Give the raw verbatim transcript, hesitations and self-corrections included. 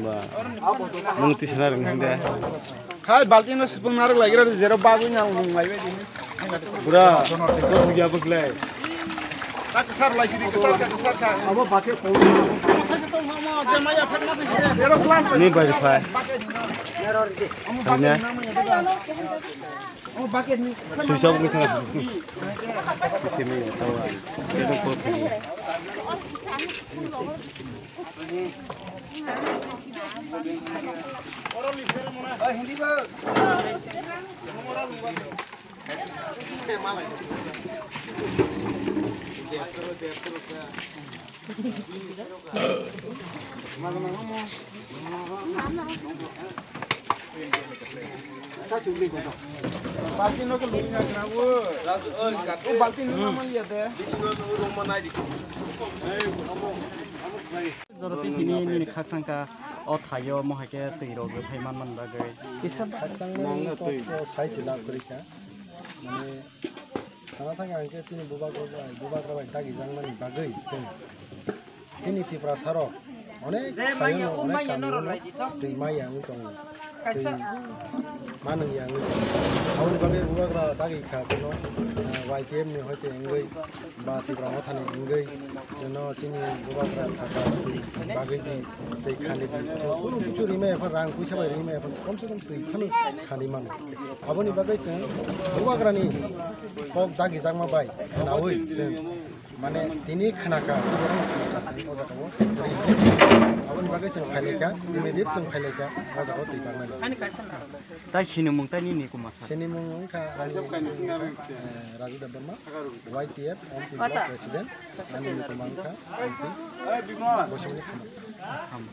Ba. Mung tisna rwng hande. Hai balti no supung narwk lai gra zero bagwi nang mung lai bai. Pura. Ko buya buklai. Tak sar lai sidi sar tak sar ka. Abo bate ko. Ni bai phai. Anya. Suisa bukni thang. Sini tawa. Ini ko thang. Balti no ke lori na gra o. O balti no na man ya de. Joro twi tini nini khakchangka o thaio mohai khe twi rok phai man man bagwi. Kisa khakchangmani kok sai se lab kwrwi kha. Mane sana thang ang khe chini bubagra bai, bubagra bai dagi jangmani bagwi chwng chini Tiprasa rok onek thaio no onek kami o no twi maya wng tongo. Twi manwi ya wngwi tongo. Aboni bagwi bubagra dagi kha chwngno, ah, Y T F ni hoite wngwi ba Tipra Mothani wngwi chwngno chini bubagra saka bagwi di tei khani di. Chwng kunu kichu rimai aphan rang puisa bai rimai aphan komse kom twi phano khani mano. Aboni bagwi chwng bubagrani kok dagi jakma bai khnaui chwng Mane tini khna kha, o jaga o. Aboni bagwi chwng phai lai kha, immediate chwng phai lai kha, o jaga o twi parnani. Tai sinimung tai nini kuma sa? Sinimung wngkha ani, eh, Raju Debbarma, Y T F, M P block president, ani ni kuma wngkha M P Boisomni Khama.